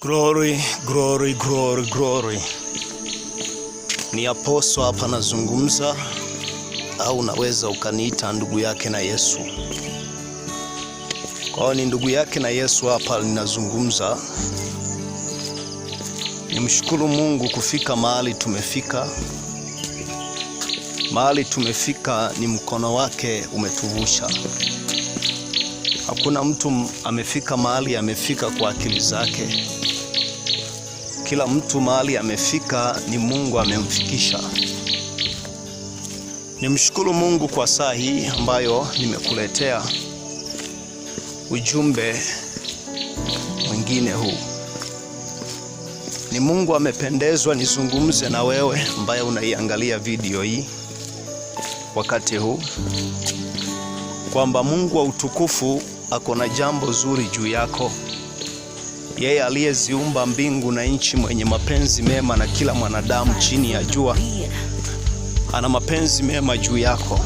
Glory, glory, glory, glory. Ni Apostle hapa nazungumza, au unaweza ukaniita ndugu yake na Yesu. Kwa hiyo ni ndugu yake na Yesu hapa ninazungumza. Nimshukuru Mungu kufika mahali tumefika. Mahali tumefika ni mkono wake umetuvusha. Hakuna mtu amefika mahali amefika kwa akili zake. Kila mtu mahali amefika ni Mungu amemfikisha. Nimshukuru Mungu kwa saa hii ambayo nimekuletea ujumbe mwingine huu. Ni Mungu amependezwa nizungumze na wewe ambaye unaiangalia video hii wakati huu, kwamba Mungu wa utukufu ako na jambo zuri juu yako. Yeye aliyeziumba mbingu na nchi, mwenye mapenzi mema na kila mwanadamu chini ya jua, ana mapenzi mema juu yako.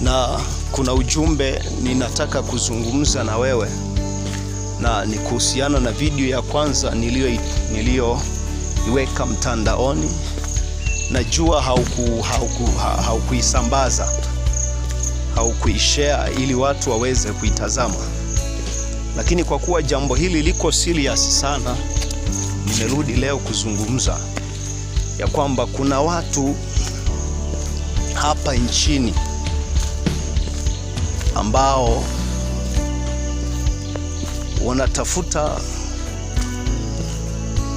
Na kuna ujumbe ninataka kuzungumza na wewe, na ni kuhusiana na video ya kwanza niliyoiweka mtandaoni. Najua haukuisambaza, haukuishare ili watu waweze kuitazama, lakini kwa kuwa jambo hili liko serious sana, nimerudi leo kuzungumza ya kwamba kuna watu hapa nchini ambao wanatafuta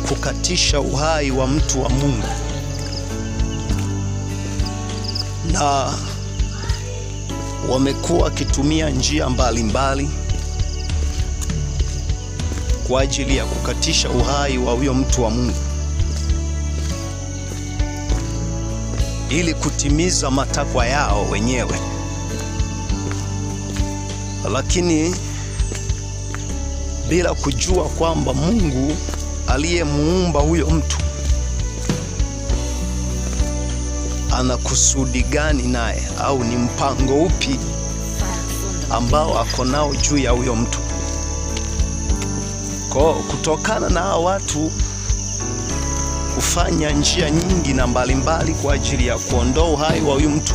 kukatisha uhai wa mtu wa Mungu, na wamekuwa wakitumia njia mbalimbali kwa ajili ya kukatisha uhai wa huyo mtu wa Mungu ili kutimiza matakwa yao wenyewe. Lakini bila kujua kwamba Mungu aliyemuumba huyo mtu ana kusudi gani naye, au ni mpango upi ambao ako nao juu ya huyo mtu. Kwa kutokana na hao watu kufanya njia nyingi na mbalimbali kwa ajili ya kuondoa uhai wa huyu mtu,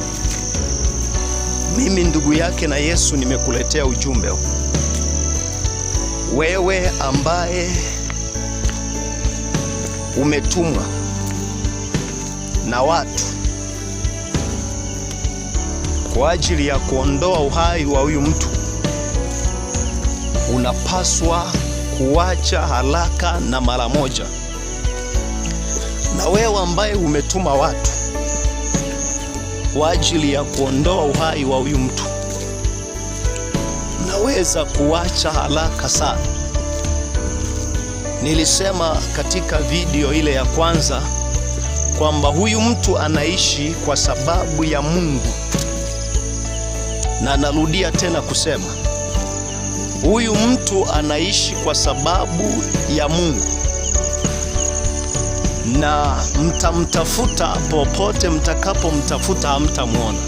mimi ndugu yake na Yesu nimekuletea ujumbe. Wewe ambaye umetumwa na watu kwa ajili ya kuondoa uhai wa huyu mtu, unapaswa kuacha haraka na mara moja. Na wewe ambaye umetuma watu kwa ajili ya kuondoa uhai wa huyu mtu, unaweza kuacha haraka sana. Nilisema katika video ile ya kwanza kwamba huyu mtu anaishi kwa sababu ya Mungu, na narudia tena kusema huyu mtu anaishi kwa sababu ya Mungu, na mtamtafuta popote mtakapomtafuta hamtamwona.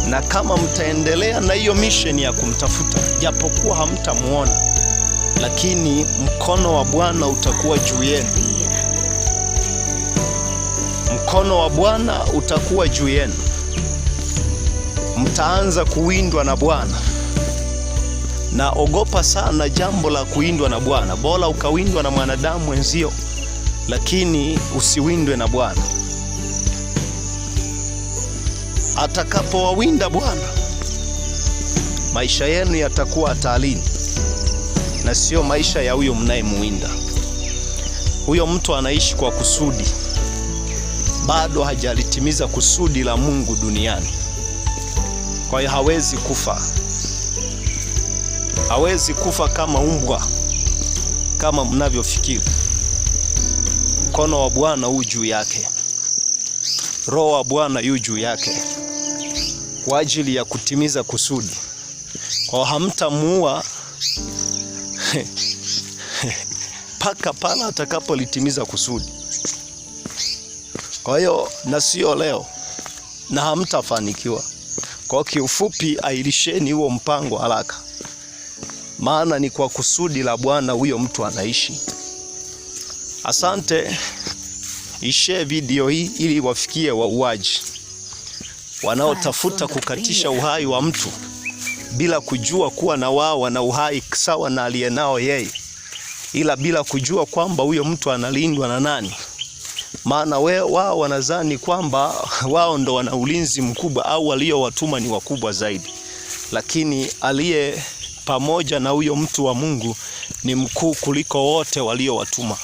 Na kama mtaendelea na hiyo mission ya kumtafuta, japokuwa hamtamwona, lakini mkono wa Bwana utakuwa juu yenu. Mkono wa Bwana utakuwa juu yenu, mtaanza kuwindwa na Bwana. Na ogopa sana jambo la kuwindwa na Bwana. Bora ukawindwa na mwanadamu mwenzio, lakini usiwindwe na Bwana. Atakapowawinda Bwana, maisha yenu yatakuwa hatarini, na sio maisha ya huyo mnayemuwinda. Huyo mtu anaishi kwa kusudi, bado hajalitimiza kusudi la Mungu duniani. Kwa hiyo hawezi kufa, hawezi kufa kama umbwa kama mnavyofikiri. Mkono wa Bwana u juu yake, Roho wa Bwana yu juu yake kwa ajili ya kutimiza kusudi. Kwa hamtamuua mpaka pala atakapolitimiza kusudi. Kwa hiyo na sio leo, na hamtafanikiwa. Kwa kiufupi, ailisheni huo mpango haraka. Maana ni kwa kusudi la Bwana huyo mtu anaishi. Asante, ishare video hii ili wafikie wauaji wanaotafuta kukatisha uhai wa mtu bila kujua kuwa na wao wana uhai sawa na aliyenao yeye, ila bila kujua kwamba huyo mtu analindwa na nani. Maana wao wanadhani kwamba wao ndo wana ulinzi mkubwa au waliowatuma ni wakubwa zaidi, lakini aliye pamoja na huyo mtu wa Mungu ni mkuu kuliko wote waliowatuma.